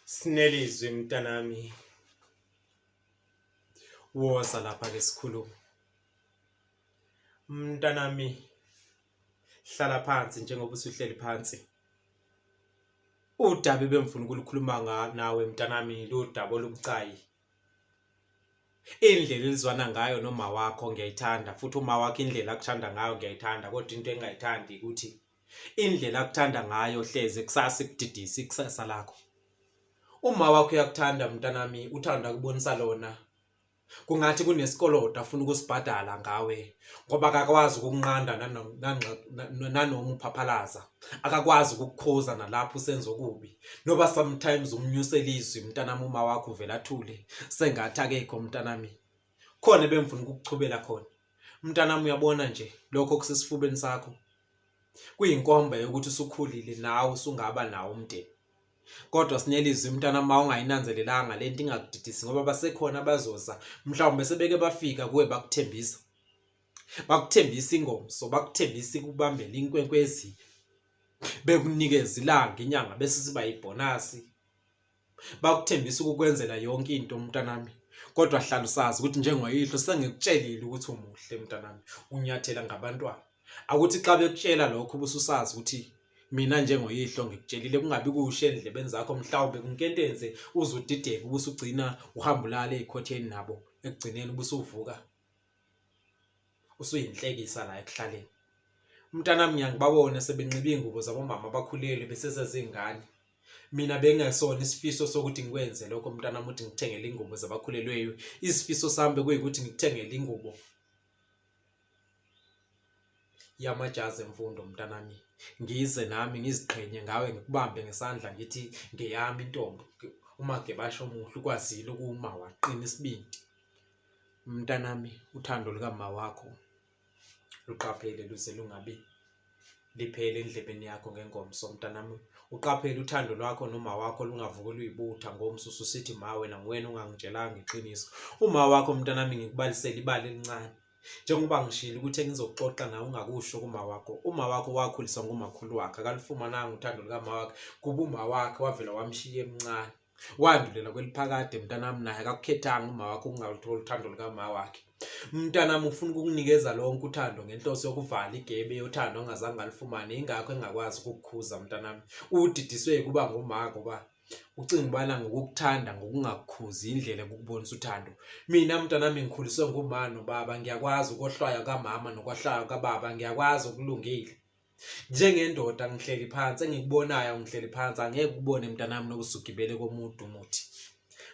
Sinelizwi mntanami, woza lapha ke sikhulume. Mntanami, hlala phansi njengoba usuhleli phansi. Udaba ebengifuna ukulukhuluma nawe mntanami ludaba olubucayi. Indlela elizwana ngayo noma wakho ngiyayithanda futhi uma wakho indlela akuthanda ngayo ngiyayithanda kodwa into engingayithandi ukuthi indlela akuthanda ngayo hleze kusasa ikudidisa ikusasa lakho. Uma wakho uyakuthanda mntanami, uthando akubonisa lona kungathi kunesikoloto afuna ukusibhadala ngawe ngoba akakwazi ukukunqanda nanoma uphaphalaza, akakwazi ukukukhuza nalapho usenza okubi. Noba sometimes umnyusela izwi mntanami, uma wakho uvele athule sengathi akekho mntanami. Khona ebengifuna ukukuchubela khona mntanami, uyabona nje lokho okusesifubeni sakho kuyinkomba yokuthi usukhulile nawe usungaba nawo umndeni. Kodwa Sinelizwi mntana uma ungayinanzelelanga lento ingakudidisi ngoba basekhona abazoza mhlawumbe sebeke bafika kuwe bakuthembisa. Bakuthembisa ingomso, bakuthembisa ikubambela inkwenkwezi, bekunikeza ilanga inyanga bese siba yibhonasi. Bakuthembisa ukukwenzela yonke into mntanami. Kodwa hlala usazi ukuthi njengoyihlo sengikutshelile ukuthi umuhle mntanami, unyathela ngabantwana. Akuthi xa bekutshela lokho ubususazi ukuthi mina njengoyihlo ngikutshelile kungabi kusho endlebeni zakho mhlawumbe kunkentenze uze udideke ubusugcina uhamba ulale ey'khotheni nabo ekugcineni ubusuvuka usuyinhlekisa la ekuhlaleni. Mntanami ngiyangibabona sebenxibe iy'ngubo zabomama abakhulelwe besesezingane. Mina bengingesona isifiso sokuthi ngikwenze lokho mntanami ukuthi ngikuthengele iy'ngubo zabakhulelweyo. Isifiso sami bekuyikuthi ngikuthengele ingubo yamajazi emfundo mntanami, ngize nami ngiziqhenye ngawe ngikubambe ngesandla ngithi ngeyami intombi uMagebashe omuhle ukwazile ukuma waqina isibindi. Mntanami, uthando lukama wakho luqaphele luze lungabi liphele endlebeni yakho ngengomso mntanami. Uqaphele uthando lwakho noma wakho lungavuki luyibutha ngomso ususithi ma wena nguwena ongangitshelanga iqiniso. Uma wakho mntanami ngikubalisele ibali elincane. Njengoba ngishilo ukuthi engizokuxoxa nawe ungakusho kuma wakho. Uma wakho wakhuliswa ngumakhulu wakhe, akalufumananga uthando lukama wakhe kuba uma wakhe wavela wamshiya emncane. Wandulela kweliphakade mntanami, naye akakukhethanga uma wakho ukungalutholi uthando lukama wakhe. Mntanami ufuna ukukunikeza lonke uthando ngenhloso yokuvala igebe yothando ongazange alifumane, ingakho engakwazi ukukukhuza mntanami. Udidiswe ukuba nguma ngoba ucinga ubana ngokukuthanda ngokungakukhuzi indlela yokukubonisa uthando. Mina mntanami ngikhuliswe nguma nobaba, ngiyakwazi ukohlwaywa kamama nokwahlwaywa kababa, ngiyakwazi okulungile. Njengendoda ngihleli phansi engikubonayo ngihleli phansi angeke ukubone mntanami nokusugibele komuntu umuthi.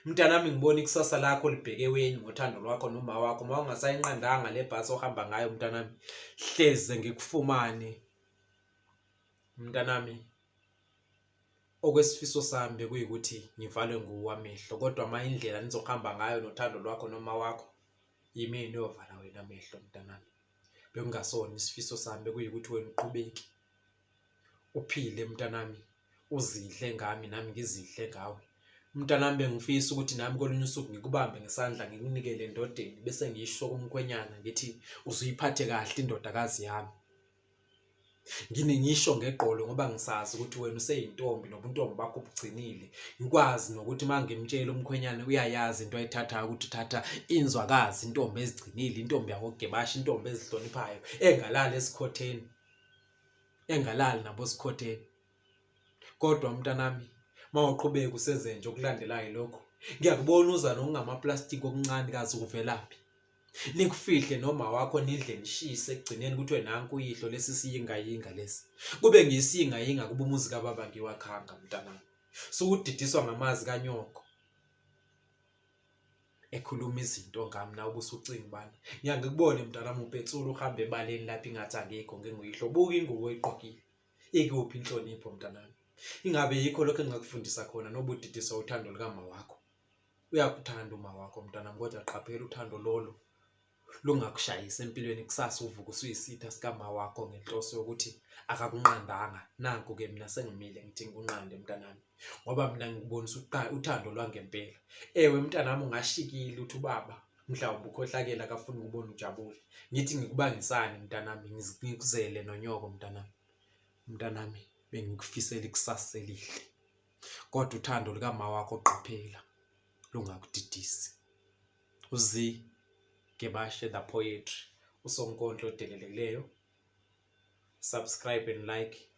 Mntanami ngibona ikusasa lakho libheke weni ngothando lwakho noma wakho uma ungasayinqandanga le bhasi ohamba ngayo mntanami hleze ngikufumane mntanami. Okwesifiso sami bekuyikuthi ngivalwe nguwe amehlo kodwa uma indlela nizohamba ngayo nothando lwakho noma wakho yimina oyovala wena amehlo mntanami. Bekungasona isifiso sami bekuyikuthi wena uqhubeke uphile mntanami uzidle ngami nami ngizidle ngawe. Mntanami bengifisa ukuthi nami kolunye usuku ngikubambe ngesandla ngikunikele endodeni bese ngisho kumkhwenyana ngithi uzuyiphathe kahle indodakazi yami. Ngine ngisho ngeqolo ngoba ngisazi ukuthi wena useyintombi nobuntombi bakho ubugcinile. Ngikwazi nokuthi uma ngimtshela umkhwenyane uyayazi into ayithathayo ukuthi uthatha inzwakazi, intombi ezigcinile, intombi yakogebasha, intombi ezihloniphayo, engalali esikhotheni, engalali nabosikhotheni. Kodwa mntanami mawuqhubeka usezenje okulandelayo lokho, ngiyakubona uza nokungamaplastiki okuncane kazi kuvelaphi. Nikufihle noma wakho nidle nishise ekugcineni kuthiwe nanku uyihlo lesi siyingayinga lesi. Kube ngisiyingayinga kuba umuzi kababa ngiwakhanga mntanami. Sukudidiswa ngamazi kanyoko ekhuluma izinto ngami nawe ubusucinga ubani. Ngiyangikubone mntanami ubhetsula uhamba ebaleni lapha ingathi angikho nginguyihlo. Buka ingubo oyigqokile. Ikuphi inhlonipho mntanami? Ingabe yikho lokho engingakufundisa khona nobudidiswa uthando lukama wakho? Uyakuthanda uma wakho mntanami kodwa qaphela uthando lolo lungakushayisi empilweni kusasa uvuke usuyisitha sikama wakho ngenhloso yokuthi akakunqandanga. Nanku-ke mina sengimile ngithi ngikunqande mntanami ngoba mina ngikubonisa uthando lwangempela. Ewe mntanami ungashikile uthi ubaba mhlawumbe ukhohlakele akafuni ukubona ujabule. Ngithi ngikubangisani mntanami ngikuzele nonyoko mntanami. Mntanami bengikufisela ikusasa elihle. Kodwa uthando lukama wakho qaphela lungakudidisi. UZ Gebashe the poetry, usonkondlo odelelekileyo. Subscribe and like.